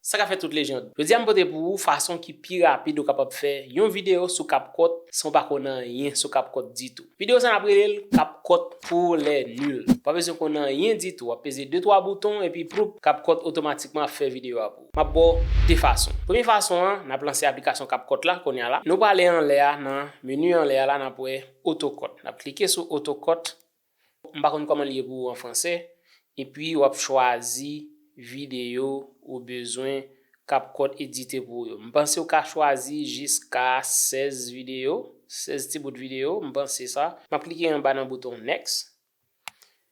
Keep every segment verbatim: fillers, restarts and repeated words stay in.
Sa ka fè tout lejand. Jodi a m pote pou ou fason ki pi rapid ou kapab fè yon videyo sou CapCut san w pa konn anyen sou CapCut ditou. Videyo sa n ap rele l CapCut pour les nuls. W pa bezwen konn anyen ditou, w ap peze de twa bouton epi ploup, CapCut otomatikman ap fè videyo a pou ou. M ap ba w de fason. Premye fason an, n ap lanse aplikasyon CapCut la kounye a la. Nou prale anlè a nan meni anlè a la, n ap wè AutoCut. N ap klike sou AutoCut. M pa konn kòman l ye pou ou an fransè. Epi w ap chwazi videyo ou bezwen CapCut edite pou ou yo. M panse w ka chwazi jiska sèz videyo, sèz ti bout videyo, m panse sa. M ap klike anba nan bouton Next.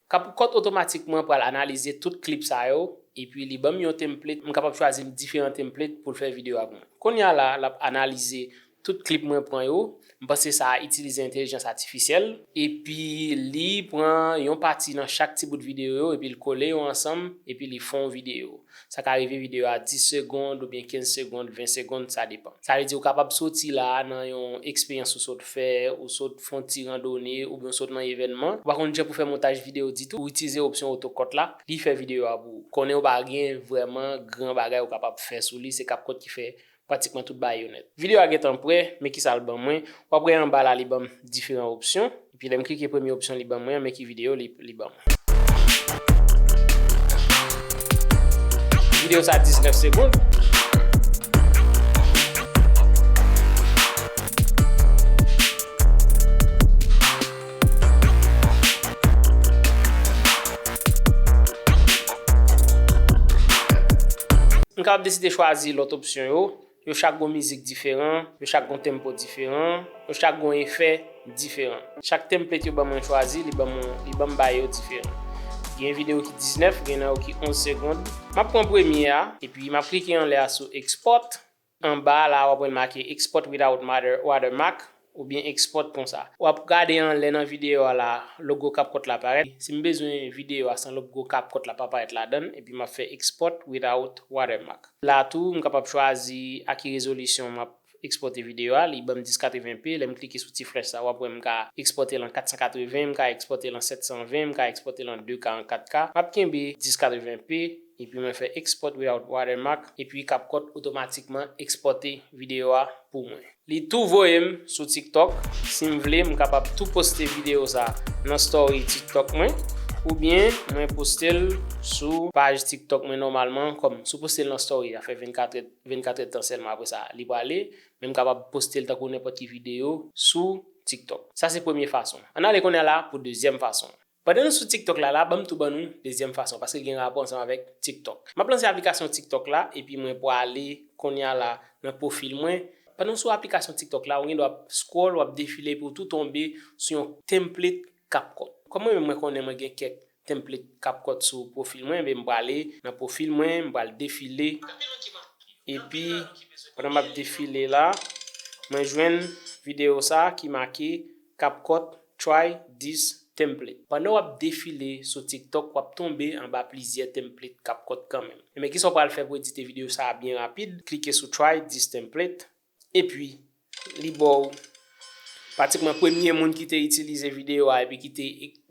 CapCut otomatikman pral analize tout klip sa yo, epi li ban m yon template, m kapab chwazi diferan template pou l fè videyo a pou mwen. Kounye a la, l ap analize tout klip mwen pran yo. M panse sa a itilize entèlijans atifisyèl, epi li pran yon pati nan chak ti bout videyo yo, epi l kole yo ansanm, epi li fè yon videyo. Sa ka rive videyo a dis segonn oubyen kenz segonn, ven segonn, sa depan. Sa vle di ou kapab soti la a nan yon eksperyans ou sot fè, ou sot fè yon ti randone, oubyen ou sot nan evènman. Ou pa konn jan pou fè montaj videyo ditou, ou itilize opsyon AutoCut la, li fè videyo a pou ou. Konnen ou pa gen vrèman gran bagay ou kapab fè sou li, se CapCut ki fè pratikman tout bagay yo nèt. Videyo a gentan prè, men kisa l ban mwen. W ap wè anba la, li ban m diferan opsyon. Epi lè m klike premye opsyon li ban mwen an, men ki videyo li, li ban mwen. Videyo sa diznèf segonn. M kapab deside chwazi lòt opsyon yo. Yo chak gon mizik diferan, yo chak gon tempo diferan, yo chak gon efè diferan. Chak template yo ban mwen chwazi, li ban mwen, li ban m bagay yo diferan. Gen videyo ki diznèf, gen nan yo ki onz segonn. M ap pran premye a, epi m ap klike anlè a sou export. Anba a la, w ap wè l make export without water-, watermark oubyen export konsa. W ap gade anlè nan videyo a la, logo CapCut la parèt. Si m bezwen videyo a san logo CapCut la pa parèt ladan l, epi m ap fè export without watermark. La tou, m kapab chwazi a ki rezolisyon m ap ekspòte videyo a, li ban m dis katreven p. Lè m klike sou ti flèch sa, w ap wè m ka ekspòte l an kat san katreven, m ka ekspòte l an sèt san ven, m ka ekspòte l an de K, an kat K. M ap kenbe dis katreven p, epi mwen fè export without watermark, epi CapCut otomatikman ekspòte videyo a pou mwen. Li tou voye m sou TikTok. Si m vle, m kapab tou poste videyo sa nan story TikTok mwen, oubyen mwen poste l sou paj TikTok mwen nòmalman, kòm si w poste l nan story, a fè vennkat è, vennkat èdtan sèlman, apre sa, li prale, men m kapab poste l tankou nenpòt ki videyo sou TikTok. Sa se premye fason. Ann ale kounye a la pou dezyèm fason. Pandan nou sou TikTok la, la, ban m tou ban nou dezyèm fason, paske l gen rapò ansanm avèk TikTok. M ap lanse aplikasyon TikTok la, epi mwen prale kounye a la nan pwofil mwen. Pandan w sou aplikasyon TikTok la, ou gen dwa ap scroll, w ap defile, epi w tou tonbe sou yon template CapCut. Kòm mwen menm, mwen konnen mwen gen kèk template CapCut sou pwofil mwen, men m prale nan pwofil mwen, m pral defile. Epi, pandan m ap defile la, mwen jwenn videyo sa ki make CapCut Try This Template. Pandan w ap defile sou TikTok, w ap tonbe anba plizyè template CapCut kanmenm. Ebyen, kisa w pral fè pou edite videyo sa a byen rapid? Klike sou Try This Template. Epi, li ba w pratikman premye moun ki te itilize videyo a epi ki te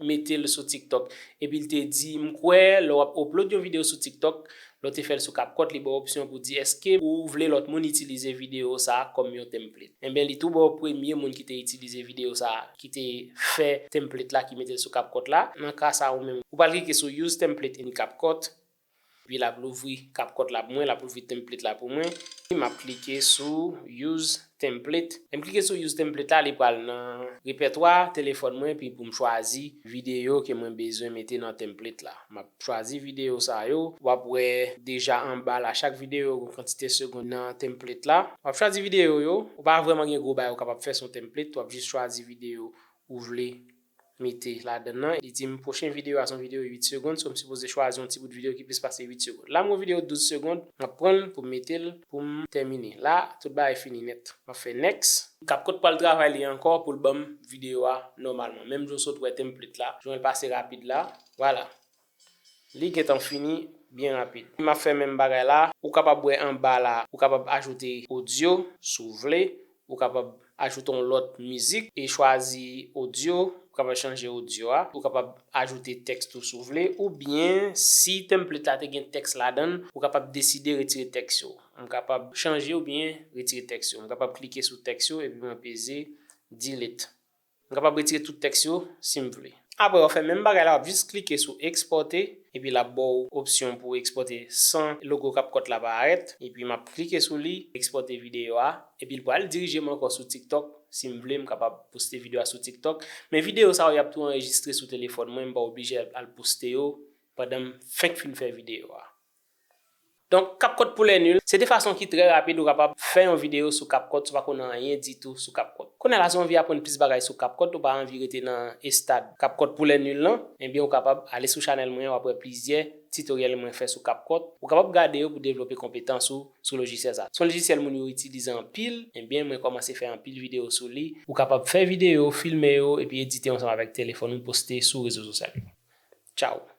mete l sou TikTok. Epi l te di, m kwè, lè w ap upload yon videyo sou TikTok, lè w te fè l sou CapCut, li ba w opsyon pou di, èske ou vle lòt moun itilize videyo sa a kòm yon template? Ebyen, li tou ba w premye moun ki te itilize videyo sa a, ki te fè template la, ki mete l sou CapCut la. Nan ka sa a, ou menm, ou pral klike sou Use Template in CapCut. Epi l ap louvri CapCut la pou mwen, l ap louvri template la pou mwen. M ap klike sou Use Template. Lè m klike sou Use Template la, li pral nan repètwa telefòn mwen, epi pou m chwazi videyo ke mwen bezwen mete nan template la. M ap chwazi videyo sa yo. W ap wè deja anba la, chak videyo gen kantite segonn nan template la. W ap chwazi videyo yo. Ou pa vrèman gen gwo bagay ou kapab fè sou yon template. W ap jis chwazi videyo ou vle mete ladan l nan. Li di m pwochen videyo a se yon videyo uit segonn, so m sipoze chwazi yon ti bout videyo ki plis pase uit segonn. La m gen yon videyo douz segonn, m ap pran l pou m mete l, pou m tèmine. La, tout bagay fini nèt. M ap fè next. CapCut pral travay li ankò pou l ban m videyo a nòmalman. Menm jan w sot wè template la, jan l pase rapid la. Vwala. Li gentan fini byen rapid. M ap fè menm bagay la. Ou kapab wè anba la, ou kapab ajoute odyo si w vle. Ou kapab ajoute yon lòt mizik e chwazi odyo Ou kapab chanje odyo a, ou kapab ajoute tèks tou si w vle, oubyen si template la te gen tèks ladan l, ou kapab deside retire tèks yo. M kapab chanje oubyen retire tèks yo. M kapab klike sou tèks yo epi mwen peze delete. M kapab retire tout tèks yo si m vle. Apre w fè menm bagay la, w ap jis klike sou ekspòte, epi l ap ba w opsyon pou w ekspòte san logo CapCut la parèt, epi m ap klike sou li, ekspòte videyo a, epi l pral dirije m ankò sou TikTok. Si m vle, m kapab poste videyo a sou TikTok. Men videyo sa yo, y ap tou anrejistre sou telefòn mwen, m pa oblije al, al poste yo pandan m fenk fin fè videyo a. Donk, CapCut pou lè nil, se de fason ki trè rapid ou kapab fè yon videyo sou CapCut si w pa konn anyen ditou sou CapCut. Kounye a la, si w anvi aprann plis bagay sou CapCut, ou pa anvi rete nan estad CapCut pou lè nil lan, ebyen ou kapab ale sou chanèl mwen, w ap wè plizyè titoryèl mwen fè sou CapCut. Ou kapab gade yo pou devlope konpetans ou sou lojisyèl sa. Se yon lojisyèl moun yo itilize anpil, ebyen mwen kòmanse fè anpil videyo sou li. Ou kapab fè videyo, filme yo, epi edite yo ansanm avèk telefòn ou, poste sou rezo sosyal yo. Tchao!